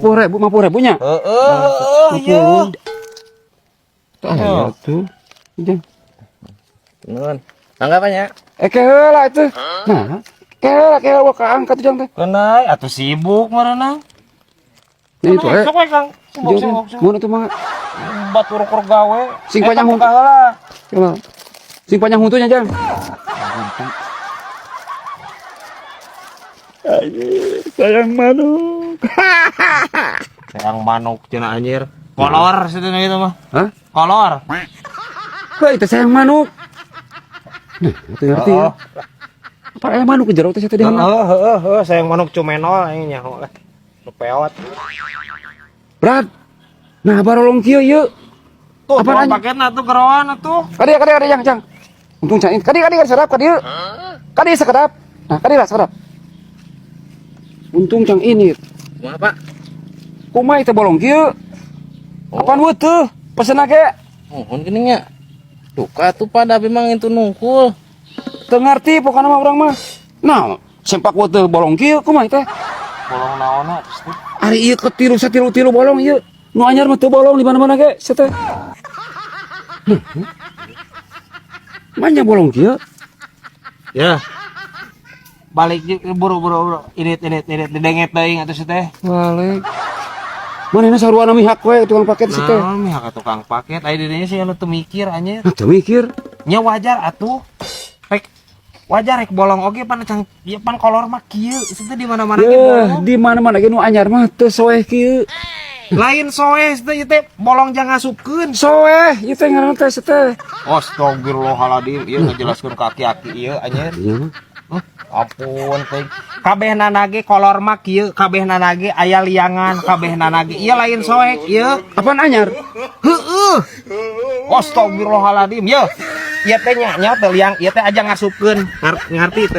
50 ribu, 50 ribu nya. Heeh, iya. 50. Tah aya tuh. Jang. Nuhun. Mangga, Pak, nya. Eh, ke heula itu. Nah, ke heula, ke heula kaangkat jang teh. Kenai atuh sibuk meureunan. Ini itu eh. Sok we, Kang. Sibuk, sibuk, sibuk. Mun atuh mah. Batur keur gawe. Sing panjang Eta buka heula. Coba. Sing panjang huntunya, Jang. Sayang manuk. Sayang manuk cenah, anjir. Kolor situ itu mah. Hah? Kolor. Hei, itu sayang manuk. Nah, itu ngerti ya. Apa aya manuk ke jero teh tadi? Heeh, heeh, sayang manuk cumenol aing nyaho lah. Nu peot. Brad. Nah, barolong kieu ieu. Tuh, Apa tukang nanya? Paketna tuh geroan atuh. Kadieu, kadieu, kadieu, Jang, Jang. Untung cang, kadieu, kadieu, sadap, kadieu. Kadieu sakedap. Nah, kadieu lah sakedap. Untung cang ini. Kumaha, Pak? Kumaha itu bolong kieu? Apaan weutuh? Pesen ge. Mohon geuning nya. Duka tuh, Pak, da memang itu nungkul. Teu ngarti pokona mah urang mah. Nah, sempak weutuh bolong kieu kumaha teh? Bolong naonna terus tuh? Ari ieu ketilu satilu-tilu bolong ieu. Nu anyar mah teu bolong di mana-mana ge sia teh. Nah, manya bolong kieu? Ya. Balik buru buru buru. Init init init didenget teuing atuh si teh. Balik. Mana saruana mihak we tukang paket si teh. Nah, mihak tukang paket aya dirinya sih anu teu mikir, anjir. Nah, teu mikir. Nya wajar atuh. Rek wajar rek bolong oge pan can ieu pan kolor mah kieu itu teh di mana-mana ge Yeuh, bolong. Di mana-mana ge nu anyar mah teu soeh kieu. Lain soeh teh ieu teh bolong jang ngasupkeun. Soeh, ieu teh ngaranna teh si teh. Astagfirullahaladzim, ieu ngajelaskeun ka aki-aki ieu, anjir. Iya mah. Ampun teh. Kabehna ge kolor mah kieu, kabehna ge aya liangan, kabehna ge. Ieu lain soek ieu. Apaan anyar? Heeh. Astagfirullahaladzim, ye. Ieu teh nya nya teh liang, ieu teh aja ngasupkeun. Ngarti teh?